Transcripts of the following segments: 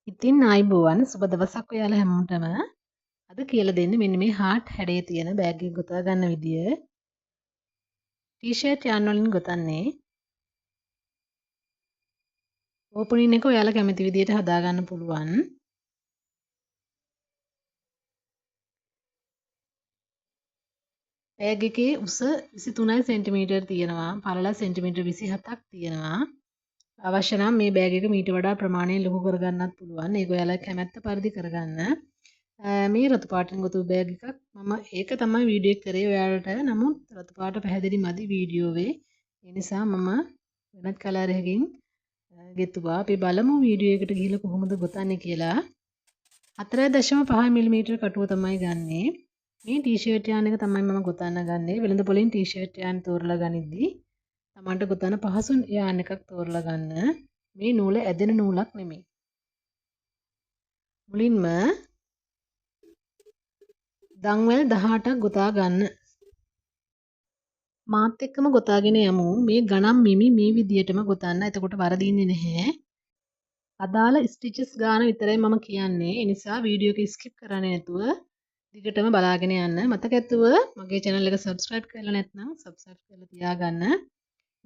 ඉතින් ආයිබෝවන් සුබ දවසක් ඔයාලා හැමෝටම. අද කියලා දෙන්නේ මෙන්න මේ හાર્ට් හැඩයේ තියෙන බෑග් එක ගොතා ගන්න විදිය. ටී-ෂර්ට් යාන් වලින් ගොතන්නේ. ඕපනින් එක ඔයාලා කැමති විදියට හදා ගන්න පුළුවන්. බෑග් එකේ උස 23 සෙන්ටිමීටර් තියෙනවා. පළල සෙන්ටිමීටර් 27ක් තියෙනවා. අවශ්‍ය නම් මේ බෑග් එක මීට වඩා ප්‍රමාණයෙන් ලොකු කරගන්නත් පුළුවන්. ඒක ඔයාලා කැමැත්ත පරිදි කරගන්න. මේ රතු පාටින් ගොතපු බෑග් එකක් මම ඒක තමයි වීඩියෝ එක කරේ ඔයාලට. නමුත් රතු පාට පැහැදිලි මදි වීඩියෝවේ. ඒ නිසා මම වෙනත් කලර් එකකින් ගෙතුවා. අපි බලමු වීඩියෝ එකට ගිහිල්ලා කොහොමද ගොතන්නේ කියලා. 4.5 මිලිමීටර් කටුව තමයි ගන්නෙ. මේ ටී-ෂර්ට් යාන් එක තමයි මම ගොතන්න ගන්නෙ. වෙළඳ පොලින් ටී-ෂර්ට් යාන් තෝරලා ගනිද්දි තමන්ට ගොතන පහසු යාන් එකක් තෝරලා ගන්න. මේ නූල ඇදෙන නූලක් නෙමෙයි. මුලින්ම දන්වැල් 18ක් ගොතා ගන්න. මාත් එක්කම ගොතාගෙන යමු. මේ ගණන් මිමි මේ විදියටම ගොතන්න. එතකොට වරදින්නේ නැහැ. අදාළ ස්ටිචස් ගාන විතරයි මම කියන්නේ. ඒ නිසා වීඩියෝ එක ස්කිප් කරන්නේ නැතුව දිගටම බලාගෙන යන්න. මතක ඇතුව මගේ channel එක subscribe කරලා නැත්නම් subscribe කරලා තියාගන්න.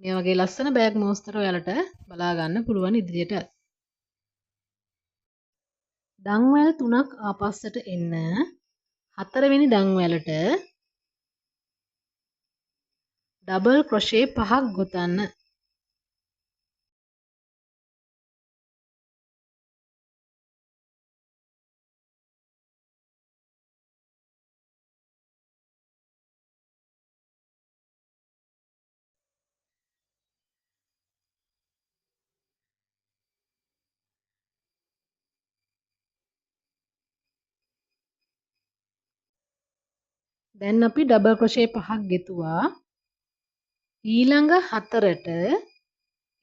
මේ වගේ ලස්සන බෑග් මෝස්තර ඔයාලට බලා ගන්න පුළුවන් ඉදිරියට. දන්වැල් 3ක් ආපස්සට එන්න. හතරවෙනි දන්වැලට ඩබල් ක්‍රොෂේ 5ක් ගොතන්න. දැන් අපි ඩබල් ක්‍රොෂේ 5ක් ගෙතුවා. ඊළඟ හතරට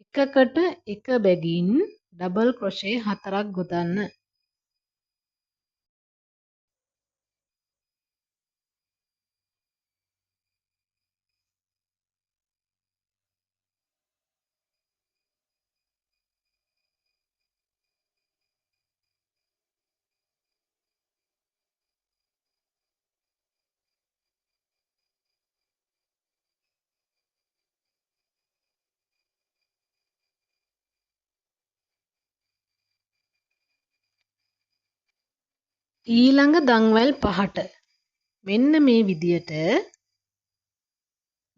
එකකට එක බැගින් ඩබල් ක්‍රොෂේ 4ක් ගොතන්න. ඊළඟ දන්වැල් 5ට මෙන්න මේ විදියට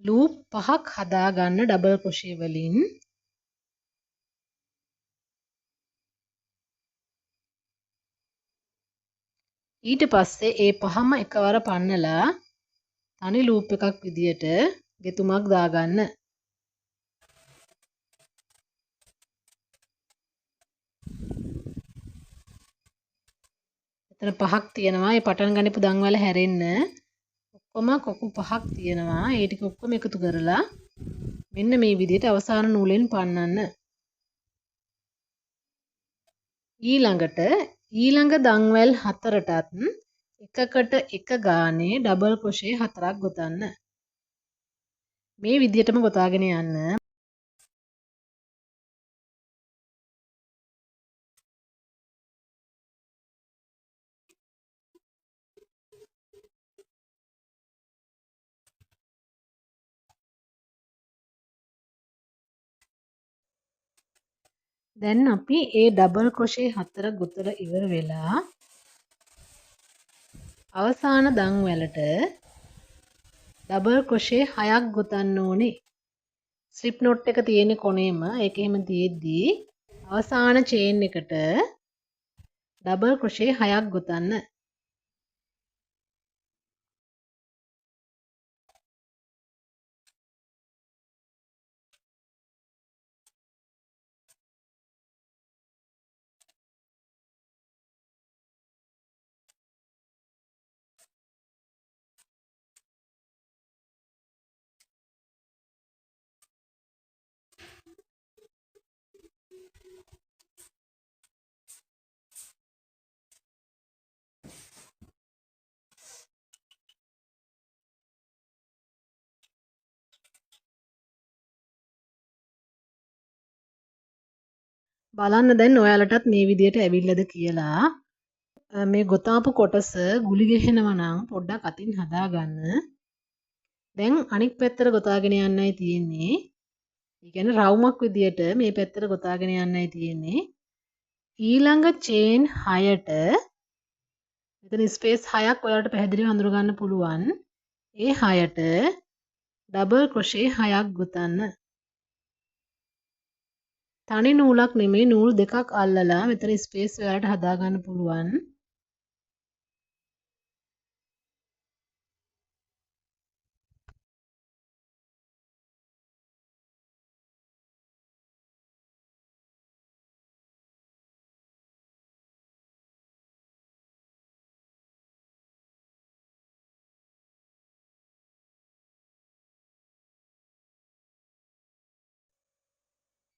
ලූප් 5ක් හදා ගන්න ඩබල් ක්‍රොෂේ වලින්. ඊට පස්සේ ඒ පහම එකවර පන්නලා තනි ලූප් එකක් විදියට ගෙතුමක් දාගන්න. එතන 5ක් තියෙනවා. ඒ පටන් ගනිපු දන්වැල හැරෙන්න ඔක්කොම කොකු 5ක් තියෙනවා. ඒ ටික ඔක්කොම එකතු කරලා මෙන්න මේ විදිහට අවසාන නූලෙන් පන්නන්න. ඊළඟට ඊළඟ දන්වැල් 4ටත් එකකට එක ගානේ ඩබල් ක්‍රොෂේ 4ක් ගොතන්න. මේ විදිහටම ගොතාගෙන යන්න. දැන් අපි ඒ ඩබල් ක්‍රොෂේ 4 ගොතලා ඉවර වෙලා අවසාන දන්වැලට ඩබල් ක්‍රොෂේ 6ක් ගොතන්න ඕනේ. ස්ලිප් නොට් එක තියෙන කොනේම ඒක එහෙම තියෙද්දි අවසාන චේන් එකට ඩබල් ක්‍රොෂේ 6ක් ගොතන්න. බලන්න දැන් ඔයාලටත් මේ විදියට ඇවිල්ලාද කියලා. මේ ගොතාපු කොටස ගුලි ගැහෙනවා නම් පොඩ්ඩක් අතින් හදාගන්න. දැන් අනික් පැත්තට ගොතාගෙන යන්නයි තියෙන්නේ. ඒ කියන්නේ රවුමක් විදියට මේ පැත්තට ගොතාගෙන යන්නයි තියෙන්නේ. ඊළඟ චේන් 6ට මෙතන ස්පේස් 6ක් ඔයාලට පැහැදිලිව අඳුර ගන්න පුළුවන්. ඒ 6ට ඩබල් ක්‍රොෂේ 6ක් ගොතන්න. තනි නූලක් නෙමෙයි නූල් දෙකක් අල්ලලා මෙතන ස්පේස් ඔයාලට හදා ගන්න පුළුවන්.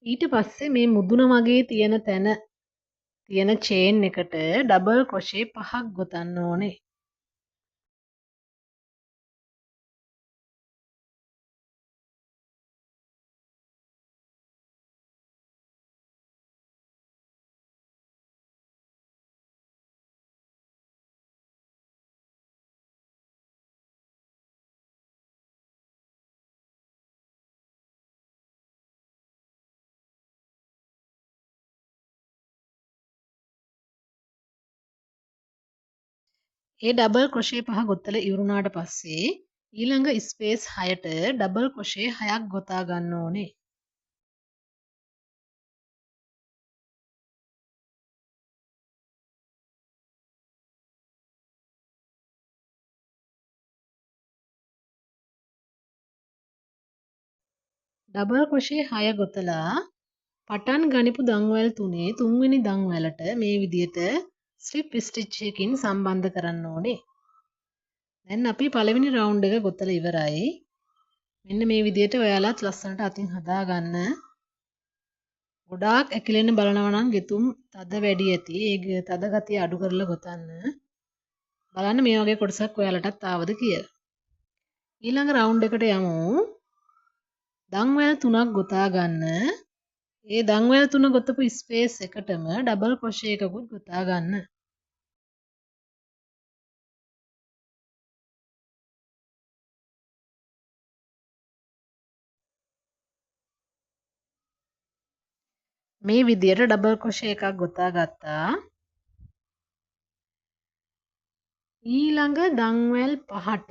ඊට පස්සේ මේ මුදුන වගේ තියෙන තැන තියෙන චේන් එකට ඩබල් ක්‍රොෂේ 5ක් ගොතන්න ඕනේ. ඒ ඩබල් ක්‍රොෂේ 5 ගොතලා ඉවරුනාට පස්සේ ඊළඟ ස්පේස් 6ට ඩබල් ක්‍රොෂේ 6ක් ගොතා ගන්න ඕනේ. ඩබල් ක්‍රොෂේ 6 ගොතලා පටන් ගනිපු දන්වැල් තුනේ තුන්වෙනි දන්වැලට මේ විදියට ස්ලිප් ස්ටිච් එකකින් සම්බන්ධ කරන්න ඕනේ. දැන් අපි පළවෙනි රවුන්ඩ් එක ගොතලා ඉවරයි. මෙන්න මේ විදියට ඔයාලත් ලස්සනට අතින් හදාගන්න. ගොඩාක් ඇකිලෙන්න බලනවා නම් ගෙතුම් තද වැඩි ඇති. ඒ තද ගතිය අඩු කරලා ගොතන්න. බලන්න මේ වගේ කොටසක් ඔයාලටත් ආවද කියලා. ඊළඟ රවුන්ඩ් එකට යමු. දන්වැල් තුනක් ගොතා ගන්න. ඒ දන්වැල් තුන ගොතපු ස්පේස් එකටම ඩබල් ක්‍රොෂේ එකකුත් ගොතා ගන්න. මේ විදියට ඩබල් ක්‍රොෂේ එකක් ගොතා ගත්තා. ඊළඟ දන්වැල් පහට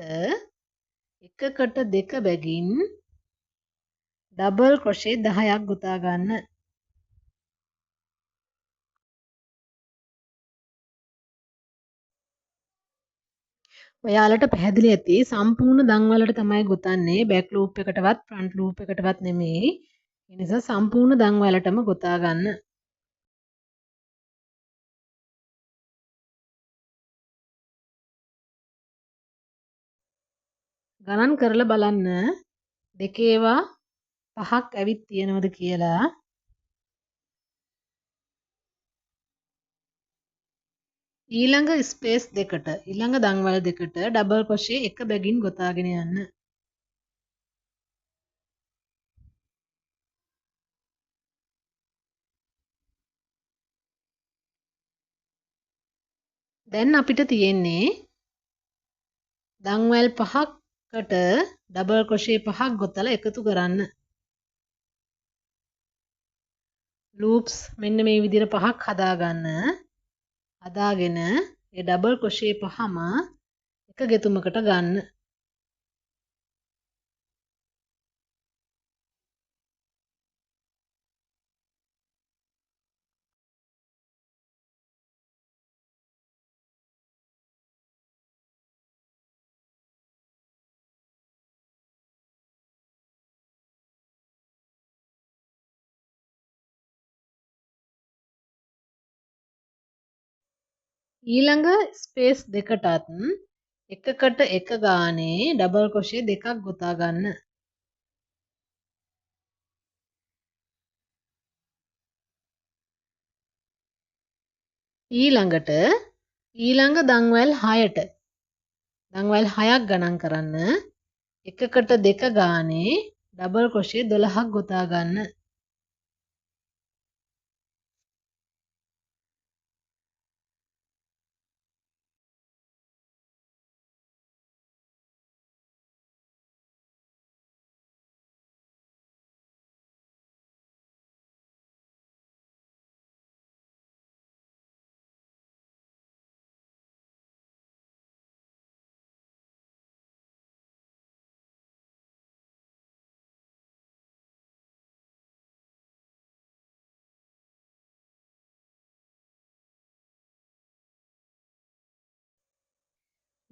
එකකට දෙක බැගින් ඩබල් ක්‍රොෂේ 10ක් ගොතා ගන්න. ඔයාලට පැහැදිලි ඇති සම්පූර්ණ දන්වැලට තමයි ගොතන්නේ, බෑක් ලූප් එකටවත් ෆ්‍රන්ට් ලූප් එකටවත් නෙමෙයි. ඒ නිසා සම්පූර්ණ දන්වැලටම ගොතා ගන්න. ගණන් කරලා බලන්න දෙකේවා පහක් ඇවිත් තියෙනවද කියලා. ඊළඟ ස්පේස් දෙකට, ඊළඟ දන්වැල් දෙකට ඩබල් ක්‍රොෂේ එක බැගින් ගොතාගෙන යන්න. දැන් අපිට තියෙන්නේ දන්වැල් පහකට ඩබල් ක්‍රොෂේ පහක් ගොතලා එකතු කරන්න. ලූප්ස් මෙන්න මේ විදිහට පහක් හදාගන්න. හදාගෙන ඒ ඩබල් ක්‍රොෂේ පහම එක ගෙතුමකට ගන්න. ඊළඟ ස්පේස් දෙකටත් එකකට එක ගානේ ඩබල් ක්‍රොෂේ දෙකක් ගොතා ගන්න. ඊළඟට ඊළඟ දන්වැල් 6ට දන්වැල් 6ක් ගණන් කරන්න. එකකට දෙක ගානේ ඩබල් ක්‍රොෂේ 12ක් ගොතා ගන්න.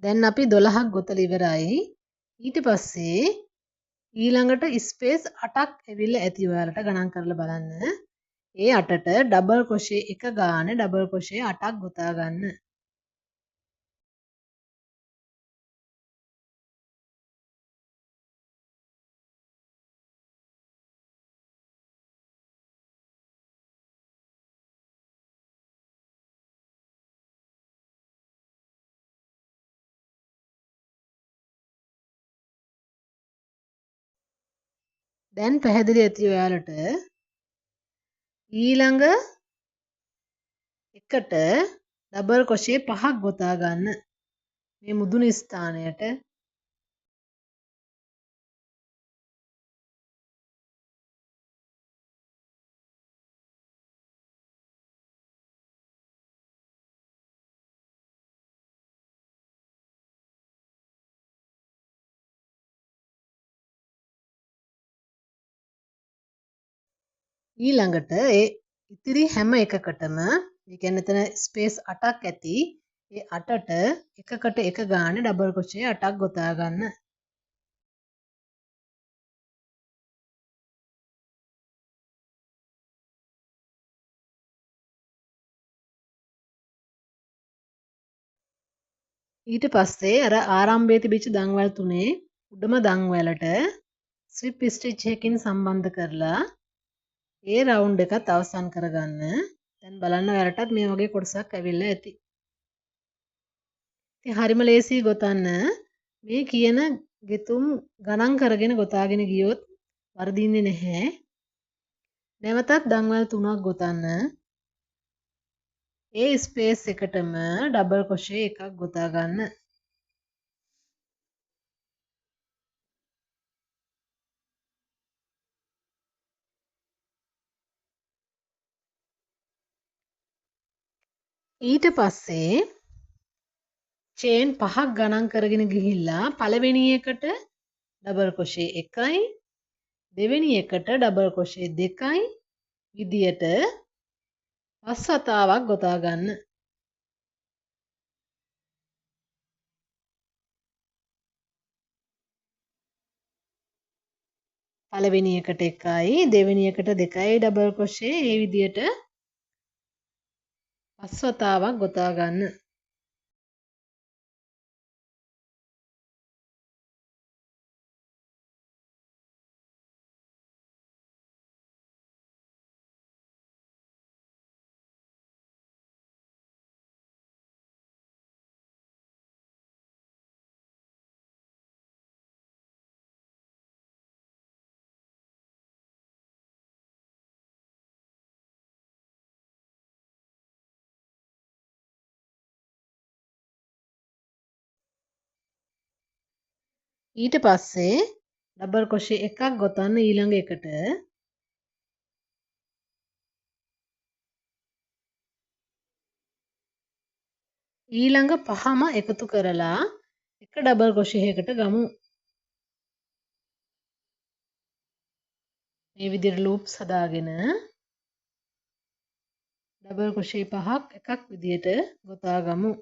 දැන් අපි 12ක් ගොතලා ඉවරයි. ඊට පස්සේ ඊළඟට ස්පේස් 8ක් ඇවිල්ලා ඇති ඔයාලට ගණන් කරලා බලන්න. ඒ 8ට ඩබල් ක්‍රොෂේ එක ගානේ ඩබල් ක්‍රොෂේ 8ක් ගොතා ගන්න. දැන් පැහැදිලි ඇති ඔයාලට ඊළඟ එකට ඩබල් ක්‍රොෂේ 5ක් ගොතා ගන්න මේ මුදුන ස්ථානයට. ඊළඟට ඒ ඉතිරි හැම එකකටම, ඒ කියන්නේ එතන ස්පේස් 8ක් ඇති, ඒ 8ට එකකට එක ගානේ ඩබල් ක්‍රොෂේ 8ක් ගොතා ගන්න. ඊට පස්සේ අර ආරම්භයේ තිබිච්ච දන්වැල් තුනේ උඩම දන්වැලට ස්ලිප් ස්ටිච් එකකින් සම්බන්ධ කරලා ඒ රවුන්ඩ් එකත් අවසන් කරගන්න. දැන් බලන්න ඔයාලටත් මේ වගේ කොටසක් ඇවිල්ලා ඇති. ඉතින් හරිම ලේසි ගොතන්න. මේ කියන ගෙතුම් ගණන් කරගෙන ගොතාගෙන ගියොත් වරදින්නේ නැහැ. නැවතත් දන්වැල් 3ක් ගොතන්න. ඒ ස්පේස් එකටම ඩබල් ක්‍රොෂේ එකක් ගොතා ගන්න. ඊට පස්සේ චේන් 5ක් ගණන් කරගෙන ගිහිල්ලා පළවෙනි එකට ඩබල් ක්‍රොෂේ 1යි දෙවෙනි එකට ඩබල් ක්‍රොෂේ 2යි විදියට 5 වතාවක් ගොතා ගන්න. පළවෙනි එකට 1යි දෙවෙනි එකට 2යි ඩබල් ක්‍රොෂේ ඒ විදියට 5 වතාවක් ගොතා ගන්න. ඊට පස්සේ ඩබල් ක්‍රොෂේ එකක් ගොතන්න ඊළඟ එකට. ඊළඟ පහම එකතු කරලා එක ඩබල් ක්‍රොෂේ එකකට ගමු. මේ විදිහට ලූප්ස් හදාගෙන ඩබල් ක්‍රොෂේ පහක් එකක් විදිහට ගොතා ගමු.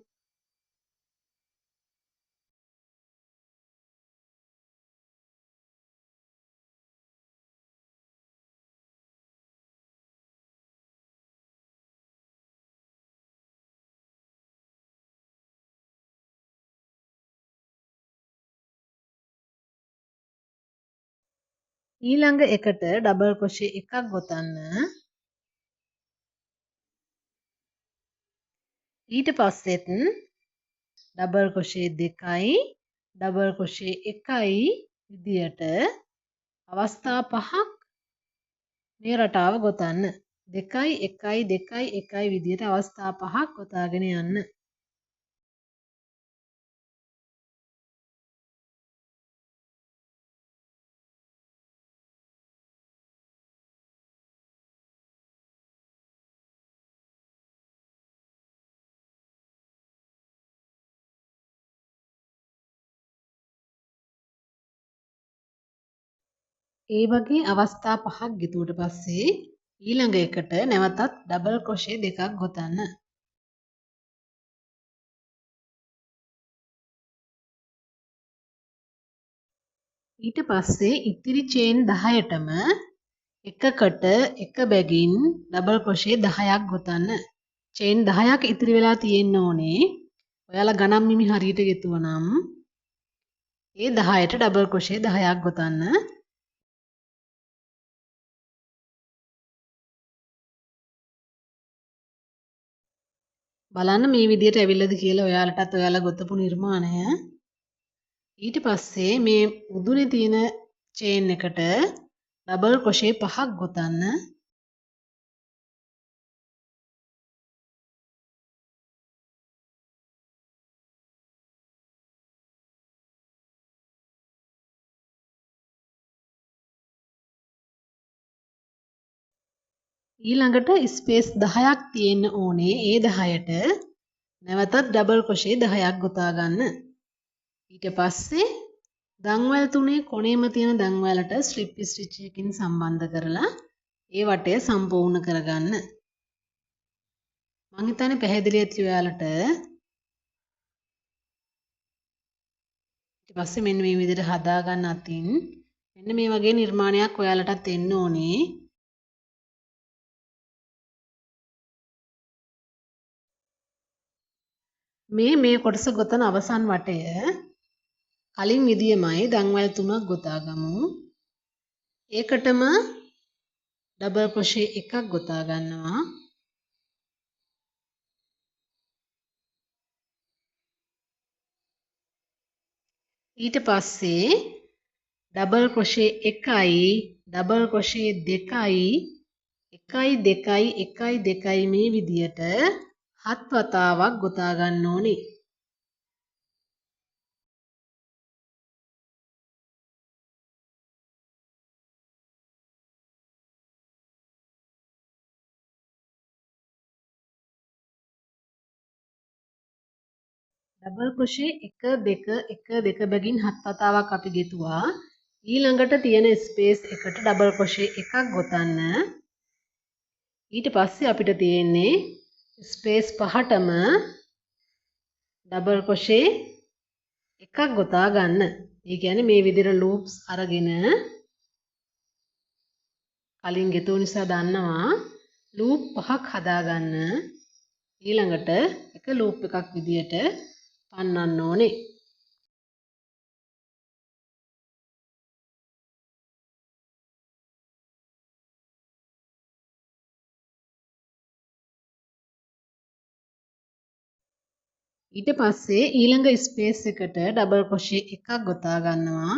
ඊළඟ එකට ඩබල් ක්‍රොෂේ එකක් ගොතන්න. ඊට පස්සෙත් ඩබල් ක්‍රොෂේ 2යි ඩබල් ක්‍රොෂේ 1යි විදියට අවස්ථා පහක් මේ රටාව ගොතන්න. 2යි 1යි 2යි 1යි විදියට අවස්ථා පහක් ගොතාගෙන යන්න. ඒ වගේ අවස්ථා පහක් ගෙතුවට පස්සේ ඊළඟ එකට නැවතත් ඩබල් ක්‍රොෂේ දෙකක් ගොතන්න. ඊට පස්සේ ඉතිරි චේන් 10ටම එකකට එක බැගින් ඩබල් ක්‍රොෂේ 10ක් ගොතන්න. චේන් 10ක් ඉතිරි වෙලා තියෙන්න ඕනේ. ඔයාලා ගණන් මිමි හරියට ගෙතුවා නම් ඒ 10ට ඩබල් ක්‍රොෂේ 10ක් ගොතන්න. බලන්න මේ විදියට ඇවිල්ලාද කියලා ඔයාලටත් ඔයාලා ගොතපු නිර්මාණය. ඊට පස්සේ මේ මුදුනේ තියෙන චේන් එකට ඩබල් ක්‍රොෂේ 5ක් ගොතන්න. ඊළඟට ස්පේස් 10ක් තියෙන්න ඕනේ. ඒ 10ට නැවතත් ඩබල් ක්‍රොෂේ 10ක් ගොතා ගන්න. ඊට පස්සේ දන්වැල් තුනේ කොනේම තියෙන දන්වැලට ස්ලිප් ස්ටිච් එකකින් සම්බන්ධ කරලා ඒ වටය සම්පූර්ණ කරගන්න. මං හිතන්නේ පැහැදිලි ඇති ඔයාලට. ඊට පස්සේ මෙන්න මේ විදිහට හදා ගන්න අතින් මෙන්න මේ වගේ නිර්මාණයක් ඔයාලටත් එන්න ඕනේ. මේ කොටස ගොතන අවසන් වටය කලින් විදියමයි දන්වැල් තුනක් ගොතා ගමු. ඒකටම ඩබල් ක්‍රොෂේ එකක් ගොතා ගන්නවා. ඊට පස්සේ ඩබල් ක්‍රොෂේ 1යි ඩබල් ක්‍රොෂේ 2යි 1යි 2යි 1යි 2යි මේ විදියට 7 වතාවක් ගොතා ගන්න ඕනේ. ඩබල් ක්‍රොෂේ 1 2 1 2 බැගින් 7 වතාවක් අපි ගෙතුවා. ඊළඟට තියෙන ස්පේස් එකට ඩබල් ක්‍රොෂේ එකක් ගොතන්න. ඊට පස්සේ අපිට තියෙන්නේ ස්පේස් 5ටම ඩබල් ක්‍රොෂේ එකක් ගොතා ගන්න. ඒ කියන්නේ මේ විදිහට ලූප්ස් අරගෙන කලින් ගෙතුව නිසා දන්නවා ලූප් 5ක් හදා ගන්න. ඊළඟට එක ලූප් එකක් විදියට පන්නන්න ඕනේ. ඊට පස්සේ ඊළඟ ස්පේස් එකට ඩබල් ක්‍රොෂේ එකක් ගොතා ගන්නවා.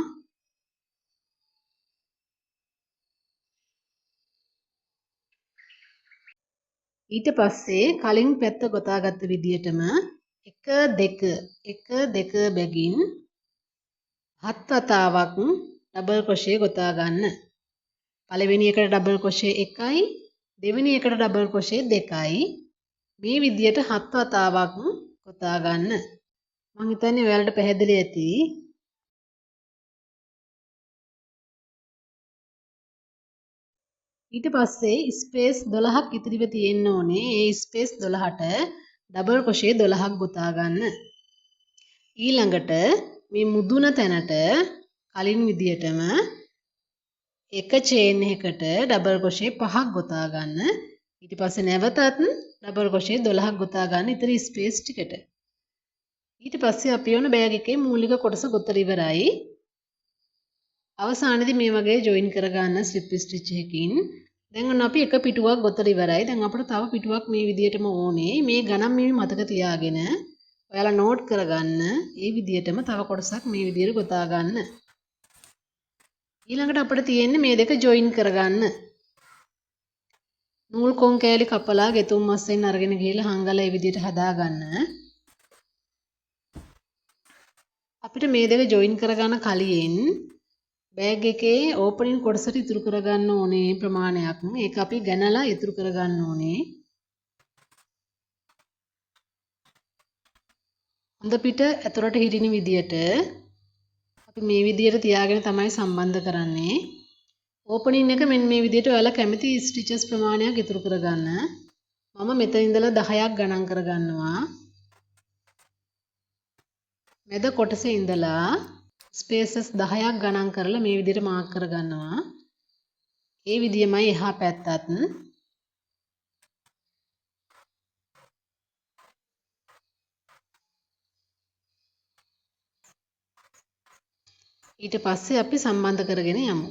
ඊට පස්සේ කලින් පැත්ත ගොතාගත්ත විදියටම 1 2 1 2 බැගින් 7 වතාවක් ඩබල් ක්‍රොෂේ ගොතා ගන්න. පළවෙනි එකට ඩබල් ක්‍රොෂේ 1යි, දෙවෙනි එකට ඩබල් ක්‍රොෂේ 2යි. මේ විදියට 7 වතාවක් ගොතා ගන්න. මං හිතන්නේ ඔයාලට පැහැදිලි ඇති. ඊට පස්සේ ස්පේස් 12ක් ඉතිරිව තියෙන්න ඕනේ. ඒ ස්පේස් 12ට ඩබල් ක්‍රොෂේ 12ක් ගොතා ගන්න. ඊළඟට මේ මුදුන තැනට කලින් විදියටම එක චේන් එකකට ඩබල් ක්‍රොෂේ 5ක් ගොතා ගන්න. ඊට පස්සේ නැවතත් ඩබල් ක්‍රොෂේ 12ක් ගොතා ගන්න ඉතිරි ස්පේස් ටිකට. ඊට පස්සේ අපි ඔන්න බෑග් එකේ මූලික කොටස ගොතලා ඉවරයි. අවසානයේදී මේ වගේ ජොයින් කරගන්න ස්ලිප් ස්ටිච් එකකින්. දැන් ඔන්න අපි එක පිටුවක් ගොතලා ඉවරයි. දැන් අපිට තව පිටුවක් මේ විදියටම ඕනේ. මේ ගණන් මේ මතක තියාගෙන ඔයාලා නෝට් කරගන්න. ඒ විදියටම තව කොටසක් මේ විදියට ගොතා ගන්න. ඊළඟට අපිට තියෙන්නේ මේ දෙක ජොයින් කරගන්න. නූල් කොන් කෑලි කපලා ගෙතුම් මස්සෙන් අරගෙන ගිහලා හංගලා ඒ විදියට හදාගන්න. අපිට මේ දෙක ජොයින් කරගන්න කලින් බෑග් එකේ ඕපනින් කොටසට ඉතුරු කරගන්න ඕනේ ප්‍රමාණයක්. ඒක අපි ගණලා ඉතුරු කරගන්න ඕනේ. හොඳ පිට ඇතුළට හිටින විදියට අපි මේ විදියට තියාගෙන තමයි සම්බන්ධ කරන්නේ. ඕපනින් එක මෙන්න මේ විදියට ඔයාලා කැමති ස්ටිචස් ප්‍රමාණයක් ඉතුරු කරගන්න. මම මෙතන ඉඳලා 10ක් ගණන් කරගන්නවා. මැද කොටසේ ඉඳලා ස්පේසස් 10ක් ගණන් කරලා මේ විදිහට මාක් කරගන්නවා. ඒ විදියමයි එහා පැත්තත්. ඊට පස්සේ අපි සම්බන්ධ කරගෙන යමු.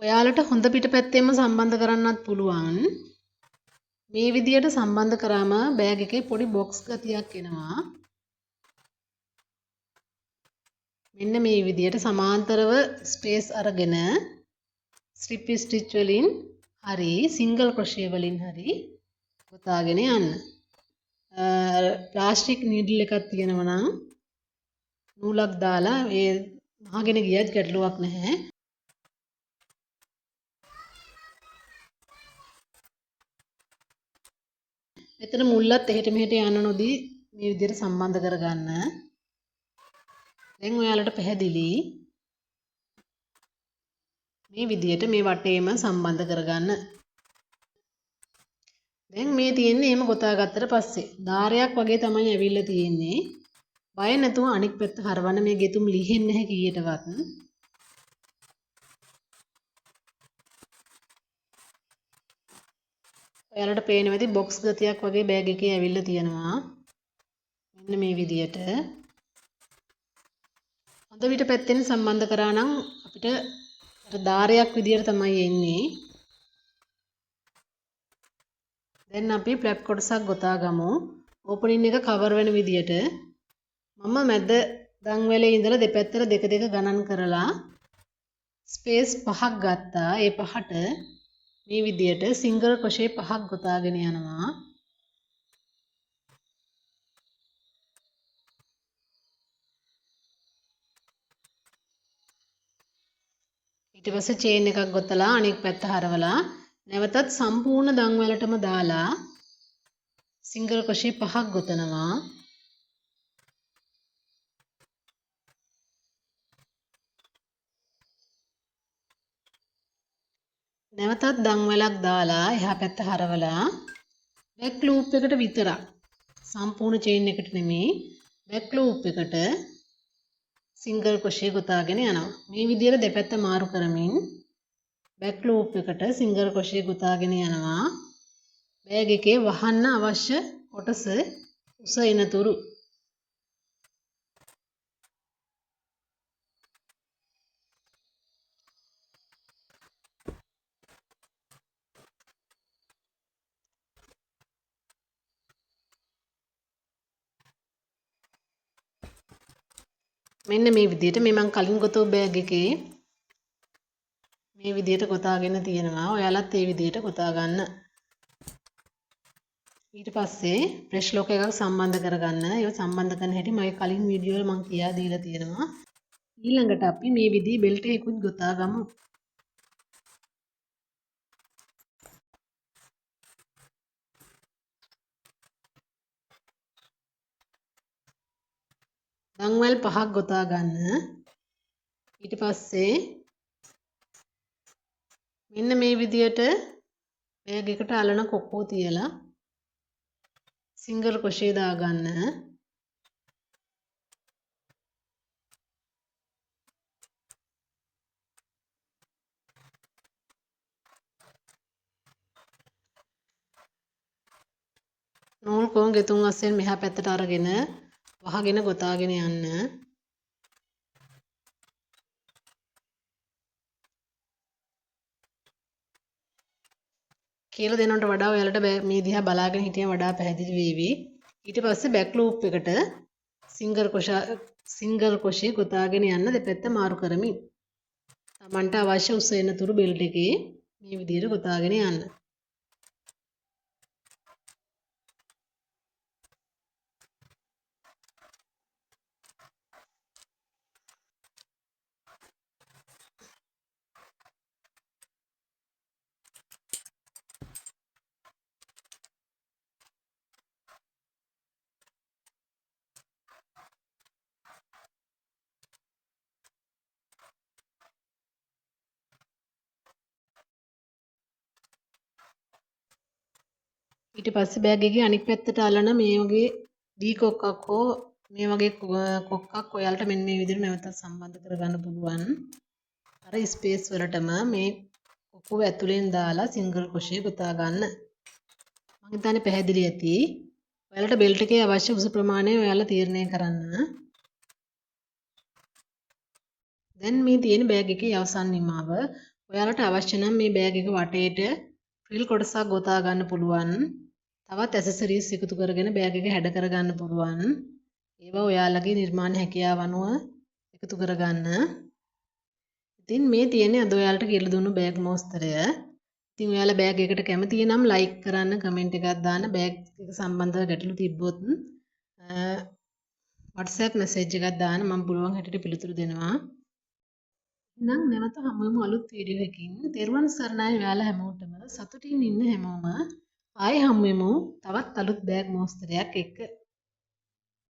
ඔයාලට හොඳ පිටපැත්තෙන්ම සම්බන්ධ කරන්නත් පුළුවන්. මේ විදියට සම්බන්ධ කරාම බෑග් එකේ පොඩි බොක්ස් ගතියක් එනවා. මෙන්න මේ විදියට සමාන්තරව ස්පේස් අරගෙන ස්ලිප් ස්ටිච් වලින් හරි සිංගල් ක්‍රොෂේ වලින් හරි ගොතාගෙන යන්න. ප්ලාස්ටික් නීඩල් එකක් තියෙනවා නම් නූලක් දාලා ඒ මහගෙන ගියත් ගැටලුවක් නැහැ. මෙතන මුල්ලත් එහෙට මෙහෙට යන්න නොදී මේ විදිහට සම්බන්ධ කරගන්න. දැන් ඔයාලට පැහැදිලි මේ විදිහට මේ වටේම සම්බන්ධ කරගන්න. දැන් මේ තියෙන්නේ එහෙම ගොතා ගත්තට පස්සේ ධාරයක් වගේ තමයි ඇවිල්ලා තියෙන්නේ. බය නැතුව අනෙක් පැත්ත හරවන්න, මේ ගෙතුම් ලිහෙන්නේ නැහැ කීයටවත්. ඔයාලට පේනවා ඇති බොක්ස් ගතියක් වගේ බෑග් එකේ ඇවිල්ලා තියෙනවා. මෙන්න මේ විදියට. හොඳ විට පැත්තෙන් සම්බන්ධ කරා නම් අපිට අර ධාරයක් විදියට තමයි එන්නේ. දැන් අපි ෆ්ලැප් කොටසක් ගොතා ගමු. ඕපනින් එක කවර් වෙන විදියට මම මැද දන්වැලේ ඉඳලා දෙපැත්තට දෙක දෙක ගණන් කරලා ස්පේස් පහක් ගත්තා. ඒ පහට මේ විදියට සිංගල් ක්‍රොෂේ පහක් ගොතාගෙන යනවා. ඊට පස්සේ චේන් එකක් ගොතලා අනෙක් පැත්ත හරවලා නැවතත් සම්පූර්ණ දන්වැලටම දාලා සිංගල් ක්‍රොෂේ පහක් ගොතනවා. නැවතත් දන්වැලක් දාලා එහා පැත්ත හරවලා බැක් ලූප් එකට විතරක්, සම්පූර්ණ චේන් එකට නෙමෙයි, බැක් ලූප් එකට සිංගල් ක්‍රොෂේ ගොතාගෙන යනවා. මේ විදියට දෙපැත්ත මාරු කරමින් බැක් ලූප් එකට සිංගල් ක්‍රොෂේ ගොතාගෙන යනවා. බෑග් එකේ වහන්න අවශ්‍ය කොටස උස එනතුරු. මෙන්න මේ විදියට මේ මං කලින් ගොතපු බෑග් එකේ මේ විදියට ගොතාගෙන තියෙනවා. ඔයාලත් ඒ විදියට ගොතා ගන්න. ඊට පස්සේ ෆ්‍රෙෂ් ලොක් එකක් සම්බන්ධ කරගන්න. ඒව සම්බන්ධ කරන හැටි මගේ කලින් වීඩියෝ වල මං කියා දීලා තියෙනවා. ඊළඟට අපි මේ විදිහේ බෙල්ට් එකකුත් ගොතා ගමු. දන්වැල් පහක් ගොතා ගන්න. ඊට පස්සේ මෙන්න මේ විදියට බෑග් එකට අලන කොක්කෝ තියලා සිංගල් ක්‍රොෂේ දාගන්න. නූල් කොන් ගෙතුම් අස්සෙන් මෙහා පැත්තට අරගෙන වහගෙන ගොතාගෙන යන්න. කියලා දෙනවට වඩා ඔයාලට මේ දිහා බලාගෙන හිටියම වඩා පැහැදිලි වේවි. ඊට පස්සේ බැක් ලූප් එකට සිංගල් ක්‍රොෂේ ගොතාගෙන යන්න දෙපැත්ත මාරු කරමින්. Tamanට අවශ්‍ය උස එනතුරු බෙල්ට් එකේ මේ විදිහට ගොතාගෙන යන්න. ඊට පස්සේ බෑග් එකේ අනිත් පැත්තට අලන මේ වගේ ඩී කොක්කක් හෝ මේ වගේ කොක්කක් ඔයාලට මෙන්න මේ විදිහට නැවතත් සම්බන්ධ කරගන්න පුළුවන්. අර ස්පේස් වලටම මේ කොක්කුව ඇතුලෙන් දාලා සිංගල් ක්‍රොෂේ ගොතා ගන්න. මං හිතන්නේ පැහැදිලි ඇති. ඔයාලට බෙල්ට් එකේ අවශ්‍ය උස ප්‍රමාණය ඔයාලා තීරණය කරන්න. දැන් මේ තියෙන බෑග් එකේ අවසන් නිමාව. ඔයාලට අවශ්‍ය නම් මේ බෑග් එක වටේට ෆ්‍රිල් කොටසක් ගොතා ගන්න පුළුවන්. තවත් ඇසසරීස් එකතු කරගෙන බෑග් එක හැඩ කරගන්න පුළුවන්. ඒවා ඔයාලගේ නිර්මාණ හැකියාව අනුව එකතු කරගන්න. ඉතින් මේ තියෙන්නේ අද ඔයාලට කියලා දුන්නු බෑග් මෝස්තරය. ඉතින් ඔයාලා බෑග් එකට කැමති නම් ලයික් කරන්න, කමෙන්ට් එකක් දාන්න, බෑග් එක සම්බන්ධව ගැටලු තිබ්බොත් WhatsApp message එකක් දාන්න, මම පුළුවන් හැටියට පිළිතුරු දෙනවා. එහෙනම් නැවත හමු වෙමු අලුත් වීඩියෝ එකකින්. තෙරුවන් සරණයි ඔයාලා හැමෝටම. සතුටින් ඉන්න හැමෝම. ආයෙ හමු වෙමු තවත් අලුත් බෑග් මෝස්තරයක් එක්ක.